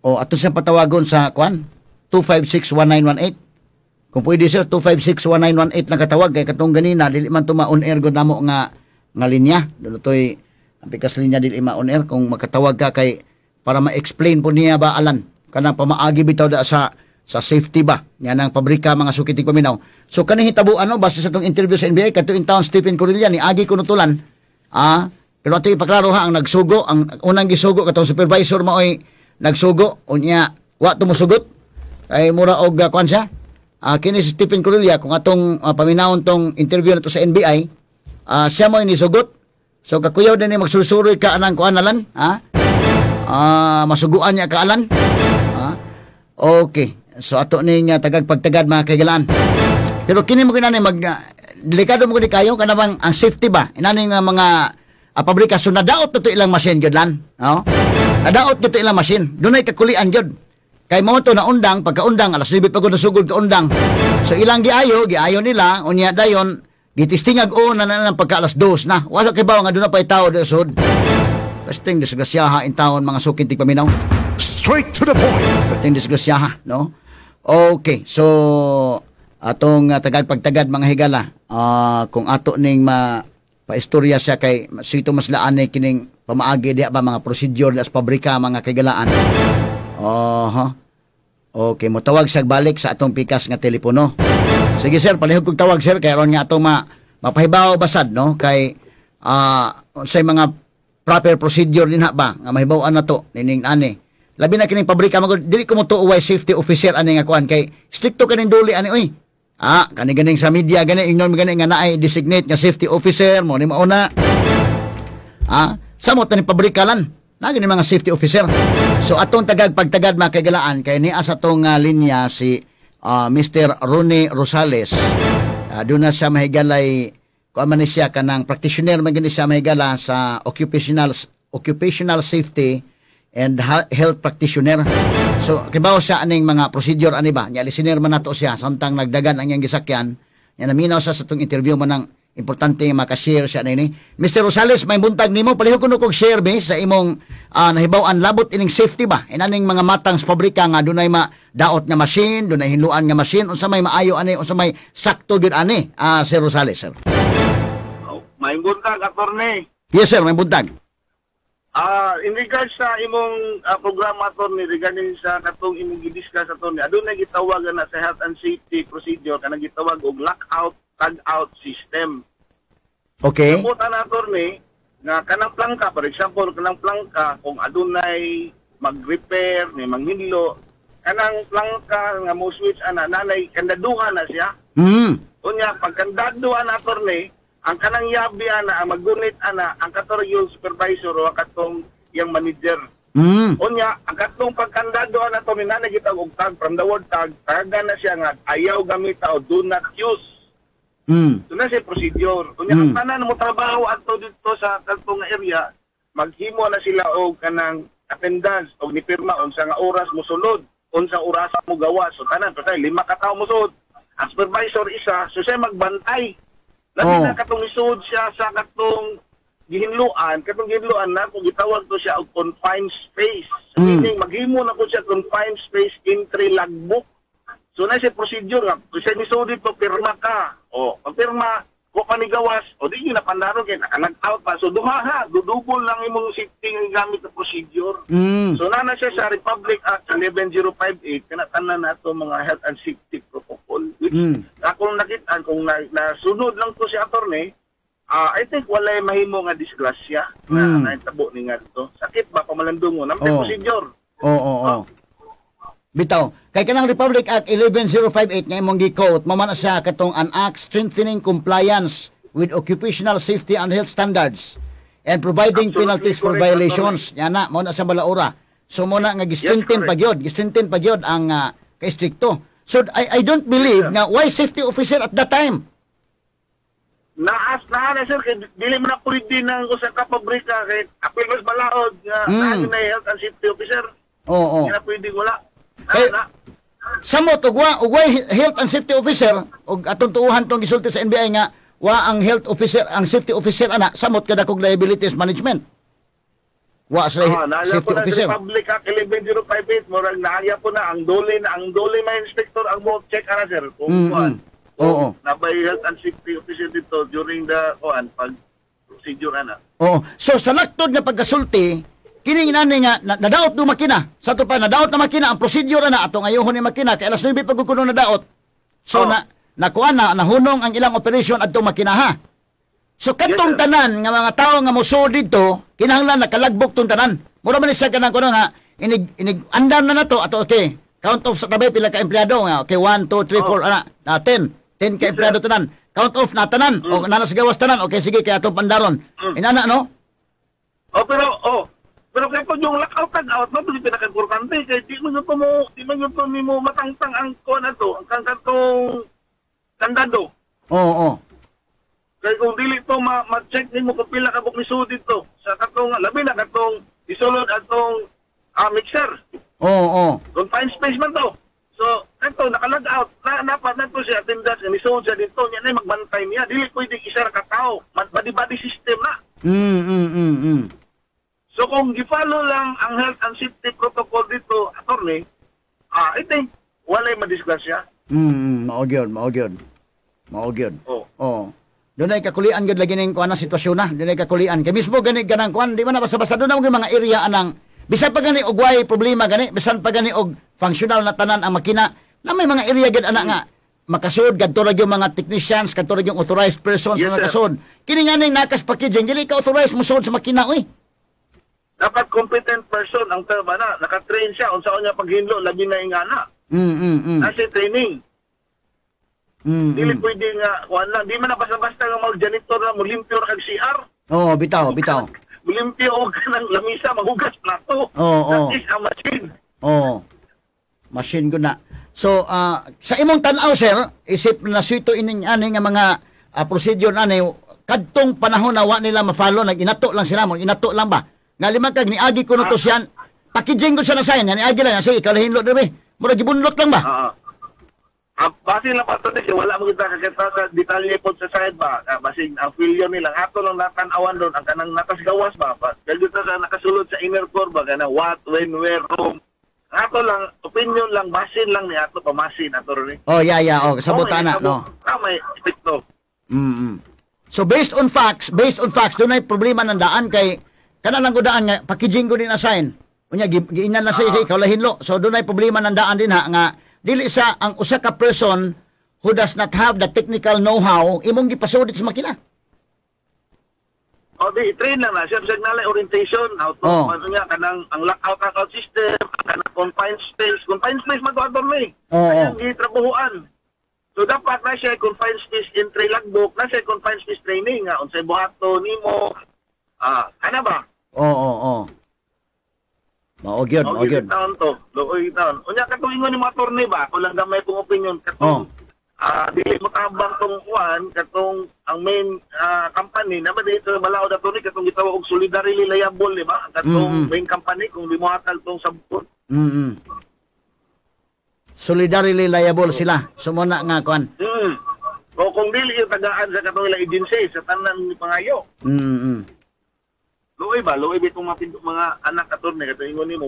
O ato siya patawagon sa kwan 2561918. Kung pwede, sir, 2561918 lang katawag kay katong ganina dili man to ma-on air gud namo nga nga linya. Doon toy ang pikas linya, dili ma-on air. Kung makatawag ka kay para ma-explain po niya ba, Alan, kanang pamaagi bitaw da sa safety ba nya nang pabrika, mga suki tigpaminaw. So kani hitabo ano, base sa tong interview sa NBI kadto in town Stephen Corilla ni agi kuno tulan. Ah, pero ato ipaklaro ha, ang nagsugo, ang unang gisugo katong supervisor maoy nagsugo, unya wa to mosugot kay mura og kuan siya. Ah, kini si Stephen Corilla, kung atong paminawon tong interview nato sa NBI, siya mo nisugot. So kakuyaw din ni magsursuroy ka anang kuan nalan, ha? Ah, masuguan niya ka alan. Ha? Okay. So ato ning tagag pagtagad, mga kaigalaan. Pero kini mo kinani mag delikado mo kini kayo kana bang ang safety ba? Inani nga mga pabrika, so nadaot na to ilang machine gyud lan, no? Nadaot gyud to ilang machine. Dunay kakulian gyud. Kay mo to naundang, pagkaundang alas 9 pa gud nasugod kaundang. So ilang giayo, giayo nila, unya dayon gitistingag o na na, na pagka alas 2 na. Wala kay bawo nga doon na pa'y tao do sud. Pasting disgrasyaha in taon, mga suking tigpaminaw. Straight to the point. Perting disgrasyaha, no? Okay, so atong tagag pagtagad, mga higala, kung ato ning ma paistorya siya kay sito mas laan ni kining pamaagi diha ba, mga procedure sa pabrika, mga kaigalaan. Oho. Okay, mo tawag siya balik sa atong pikas nga telepono. Sige sir, palihog kog tawag, sir, kay aron nga atong ma mapahibaw basad, no, kay unsay mga proper procedure din ha ba nga mahibaw-an na to nining ani. Labi na kining pabrika magud, dili ko mo tuo way safety officer ani nga kuan kay stricto kaning duli ani oy. Ah, kani ganing sa media gani ingnon gani nga naay designate nga safety officer mo ni mauna. Ah, samot na ni pabrika lan. Na gani mga safety officer. So atong tagag pagtagad, mga kaigalaan, kay niya sa atong linya si Mr. Ronnie Rosales. Doon na siya mahigalay kuan man ni siya kanang practitioner man gani siya, mahigala, sa occupational occupational safety and health practitioner. So kibaw siya aning mga procedure ani ba. Nya listener man nato siya samtang nagdagan ang iyang gisakyan. Nya naminaw siya sa atong interview man ang importante nga maka-share siya nini. Mr. Rosales, may buntag nimo. Palihog kuno kog share be sa imong nahibaw-an labot ining safety ba. Inaning mga matang sa pabrika nga dunay ma daot nga machine, dunay hinluan nga machine, unsa may maayo ani, unsa may sakto gyud ani, Sir Rosales, sir? Oh, may buntag, attorney. Yes sir, may buntag. Ah, in regards sa imong programa, attorney, regarding sa katong imong gi-discuss, attorney, adunay gitawagan na sa health and safety procedure kanang gitawag og lockout tag out system. Samot na, attorney, nga kanang plangka, for example, kanang plangka kung adunay mag-repair ni manghinlo, kanang plangka nga mo switch ana, nanay kandaduhan na siya. Unya pagkandado ana, attorney, ang kanang yabi ana, ang maggunit ana, ang katong yung supervisor o ang katong yang manager. Unya, ang katong pagkandado ana to ni nanay gitawag og tag, from the word tag, taga na siya nga ayaw gamita o do not use. So na siya procedure. Unya ang tanan mo trabaho adto dito sa katong area, maghimo na sila og kanang attendance og nipirma unsa nga oras mo sulod, unsa oras mo gawa. So tanan, patay lima ka tawo mo sulod. Ang supervisor isa, so siya magbantay. Labi na katong isuod siya sa katong gihinluan na kung gitawag to siya og confined space. So, meaning maghimo na ko siya confined space entry logbook. So na siya procedure nga kung siya nisuod dito, pirma ka. O pag pirma ko pa ni gawas o di yun napandaro kay naka-out pa. So duha ha, dudubol lang imong safety nga gamit na procedure. So na na siya sa Republic Act 11058, kana tanan nato mga health and safety protocol which akong nakitaan kung nasunod lang to si attorney, I think walay mahimo nga disgrasya na nahitabo ni nga dito. Sakit ba pamalandong mo? Namay procedure. Oo. Bitaw. Kay kanang Republic Act 11058 nga imong gi-quote, mao man na siya katong an act strengthening compliance with occupational safety and health standards and providing Absolutely penalties for correct, violations. Yan na, mao na sa balaura. So mo na nga gi-strengthen Yes, pa gyud, gi-strengthen pa gyud ang ka-stricto. So I don't believe nga why safety officer at that time. Naas na na sir kay dili man na pwede ng usa ka pabrika kay apil mas balaod nga naa na health and safety officer. Oo. Di na pwede wala. Na, na. Samot og wa health and safety officer og atong tuuhan tong gisulti sa NBI nga wa ang health officer, ang safety officer ana, samot kada kog liabilities management. Wa sila Ah, naaya safety po na sa officer. Republic Act 11058, murag naaya po na ang dole na ang dole may inspector ang mo check ana, sir, kung kuan. Oo. Nabay health and safety officer dito during the kuan pag procedure ana. Oo. So sa laktod nga pagkasulti, kini nani nga nadaot do makina. Sa ato pa nadaot na makina ang procedure na atong ayuhon ni makina kay alas 9 pag kuno nadaot. So na nakuan na nahunong ang ilang operation adtong makina, ha. So kadtong Yes, sir. tanan nga mga tawo nga mosuod didto, kinahanglan nakalagbok tong tanan. Mura man ni siya kanang kuno nga inig inig andar na nato ato, okay. Count off sa tabay pila ka empleyado nga, okay, 1 2 3 4 ana na 10. 10 ka empleyado tanan. Count off na tanan o nana sa gawas tanan. Okay, sige, kay atong pandaron. Inana, no? Oh, pero kay pag yung lockout tag out no, yung pinaka-importante kay di man gyud to nimo matangtang ang kuan ato, ang kang katong kandado. Oo, oo. Kay kung dili to ma-check nimo kung pila ka buok nisud dito sa katong labi na katong isulod atong mixer. Oo, oo. Confined space man to. So, kato naka-log out na dapat na to si attendance nga nisud siya dito nya na magbantay niya. Dili pwede isa ra ka tawo. Body-body system na. So kung gi-follow lang ang health and safety protocol dito, attorney, I think walay madisgrasya. Mao gyud, mao gyud. Mao gyud. Oh. Oo. Dunay kakulian gyud lagi ning kuan na sitwasyon na. Dunay kakulian. Kay mismo gani ganang kuan, di man na basta-basta doon na mga area anang bisan pa gani og way problema gani, bisan pa gani og functional na tanan ang makina, na may mga area gyud ana nga makasud kadto ra gyud mga technicians, kadto ra gyud authorized persons mga Yes, sir. kasud. Kini nga ning nakas packaging dili ka authorized mosuod sa makina, oy. Dapat competent person ang term na, naka-train siya unsaon niya paghinlo labi na ingana. Nasa training. Dili pwede nga kuan lang, di man na basta-basta nga mag janitor na mulimpyo ra kag CR. Oo, bitaw, bitaw. Mulimpyo og kanang lamisa, maghugas plato. Oo, oo. That is a machine. Oo. Machine gud na. So, sa imong tan-aw, sir, isip na suito ining ani nga mga procedure ani kadtong panahon na wa nila ma-follow, nag-inato lang sila mo, inato lang ba? Nga lima kag niagi kuno to siyan, packaging gud siya na sign, niagi lang sige ikaw lahinlo diri. Mura gibunlot lang ba? Oo. Base lang pa kasi wala mo kita kakita sa detalye po sa side ba. Basig ang failure nila ato lang natanawan doon ang kanang natas gawas ba. Kaya kita sa nakasulod sa inner core ba kanang what, when, where, room. Ato lang opinion lang, basin lang ni ato pamasin ato rin. Oh, yeah, oh, sabot ana, no. Tama epekto. So based on facts, dunay problema ng daan kay kana lang ko daan nga packaging ko din assign. Unya giinan na siya ikaw lahinlo. So dunay problema ng daan din ha nga dili sa ang usa ka person who does not have the technical know-how imong gipasudit sa makina. O di train lang na siya bisag nalay orientation how to ano nga kanang ang lockout out system, ang kanang confined space man to, attorney. Oo. Kaya gitrabahuan. So dapat na siya confined space entry logbook, na siya confined space training nga unsay buhato nimo. Ana ba? Oo. Mao gyud, mao Mao gyud. taon to. Luoy taon. Unya katong ingon ni mga attorney ba, ako lang gamay kong opinion katong dili mo tabang tong kuan katong ang main company na ba dito sa balaod, attorney, katong gitawag og solidarily liable, di ba? Katong main company kung di mo hatag tong sabot. Solidarily liable sila. So mo na nga kuan. O kung dili yung tagaan sa katong ila agency sa tanan ni pangayo. Luoy ba? Luoy ba itong mga, mga anak, attorney, katong ingon nimo.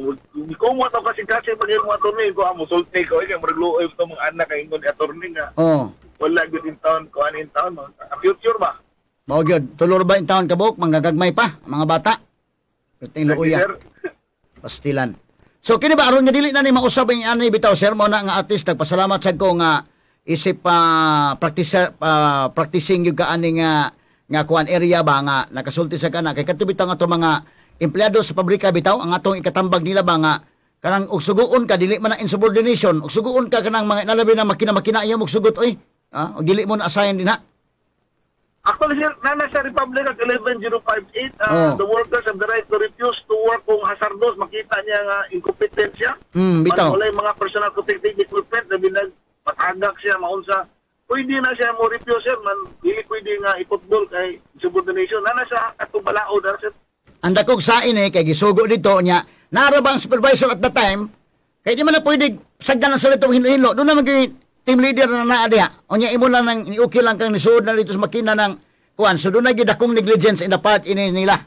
Kung mo to kasi kasi pag mo attorney ko amo sulti ko kay murag luoy itong mga anak kay ingon ni attorney nga wala gyud in town ko ani in town ang future ba? Mao gyud. Tulor ba in taon kabuk manggagagmay pa mga bata. Perting luoya. Sir. Pastilan. So kini ba aron nga dili na ni mausab ang ani bitaw, sir, mo na nga at least nagpasalamat sad ko nga isip pa practice practicing gyud ka ani nga nga kuan area ba nga nakasulti sa kana kay kadto bitaw nga ato mga empleyado sa pabrika bitaw ang atong ikatambag nila ba nga kanang og suguon ka dili man na insubordination og suguon ka kanang mga nalabi na makina-makina iya og sugot oy, og dili mo na assign din ha. Actually, sir, nana sa Republic Act 11058, the workers have the right to refuse to work kung hazardous, makita niya nga incompetent siya. Bitaw. Walay mga personal protective equipment, labi na matagak siya, maunsa. Pwede na siya mo refuse, sir, man, dili pwede nga i-football kay subordination. Nana sa atong balaod, na sir. Ang dakog sain eh, kay gisugo dito niya, nara ba ang supervisor at the time, kay di man na pwede sagdan ang salito hilo-hilo. Doon naman kay team leader na naa diha. Unya imo lang nang okay lang kang nisuod na dito sa makina ng kuan. So doon na gyud akong negligence in the part ini nila.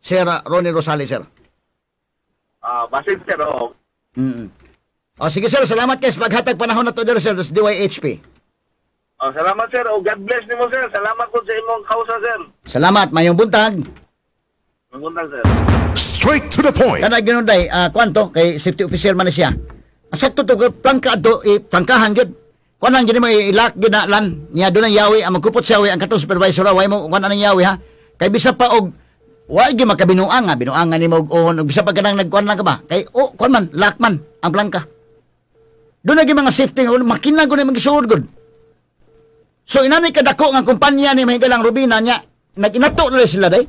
Sir Ronnie Rosales, sir. Basin, sir, oo. O, sige sir, salamat kay sa paghatag panahon na to sir, sa DYHP. Oh, salamat, sir. Oh, God bless nimo, sir. Salamat po sa imong kausa, sir. Salamat, mayong buntag. Maguntag, sir. Straight to the point. Kana ginunday, kwanto kay safety officer man ni siya. Sakto to plangka adto plangkahan gyud. Kuan lang gyud mo i-lock gyud na lan. Nya doon ang yawi, ang magkupot sa yawi ang katong supervisor, way mo kuan anang yawi ha. Kay bisa pa og wa gyud makabinuang nga, binuangan nimo og on, bisa pa kanang nagkuan lang ka ba? Kay oh, kuan man, lock man ang plangka. Doon na gyud mga safety makina gud na magisuod gud. So inani kadako nga kumpanya ni mahigalang Robina nya nag-inato na sila day.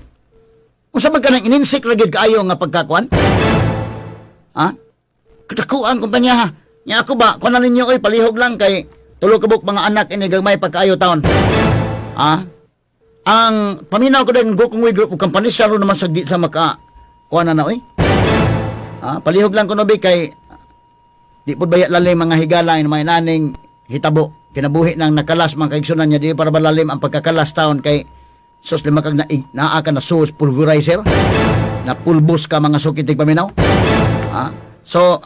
Unsa man kanang ininsik ra gyud kaayo nga pagkakuan? Ha? Kadako ang kumpanya ha. Nya ako ba, kuan na ninyo oy, palihog lang kay tulo ka buok mga anak ini gagmay pagkaayo taon. Ha? Ang paminaw ko din Gokongwei Group of Companies saro naman sa di sa maka kuan na oy. Ha? Palihog lang kuno bi kay di pud baya lalim mga higala mga inaning hitabo kinabuhi nang nakalas mga kaigsunan niya di para balalim ang pagkakalas taon kay sus lima kag naa ka na sus pulverizer na pulbos ka mga sukit paminaw. Ha? So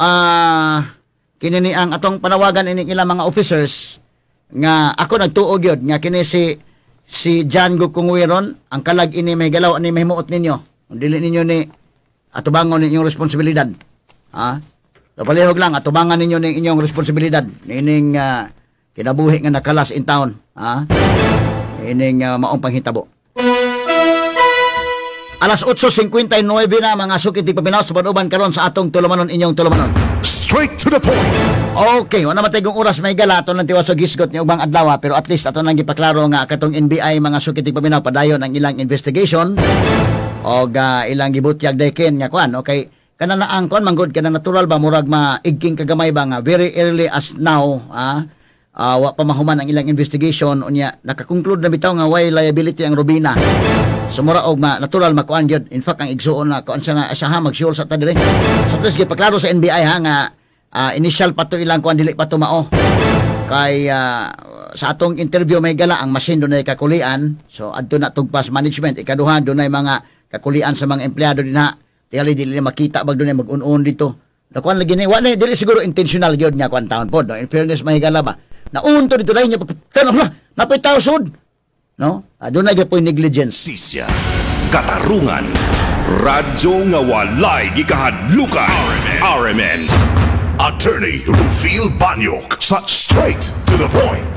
kini ni ang atong panawagan ini ilang mga officers nga ako nagtuo gyud nga kini si John Gokongwei ron ang kalag ini may galaw ani mahimuot ninyo. Dili ninyo ni atubangon ninyong responsibilidad. Ha? So palihog lang atubangan ninyo ning inyong responsibilidad nining kinabuhi nga nakalas in town, ha? Ining maong panghitabo. Alas 8:59 na mga sukit di paminaw sa uban karon sa atong tulumanon inyong tulumanon. Straight to the point. Okay, wala matay kong oras may gala ato lang tiwas og hisgot ni ubang adlaw, pero at least ato nang gipaklaro nga katong NBI mga sukit di paminaw padayon ang ilang investigation og ilang gibutyag dayken nga kuan, okay. Kana na ang kuan manggod kana natural ba murag maigking kagamay ba nga very early as now, ha? Wa pa mahuman ang ilang investigation unya nakakonclude na bitaw nga way liability ang Robina. So mura og natural makuan gyud. In fact ang igsuon na kuan siya nga asa ha mag-sure sa ta dire. So at least gipaklaro sa NBI ha nga initial pa to ilang kuan dili pa to mao. Kay sa atong interview may gala ang machine dunay kakulian. So adto na tugpas management, ikaduha dunay mga kakulian sa mga empleyado dinha. Dili dili makita bag dunay mag-un-un dito. Nakuan lagi ni wa na dili siguro intentional gyud nga kuan taon pod no. In fairness mahigala ba. Naunto dito dahil niya pagtanong na napay tao sud. No? Doon na gyud po negligence. Tisya, katarungan, radyo nga walay gikahadlukan. RMN. Attorney Rufil Banyok sa Straight to the Point.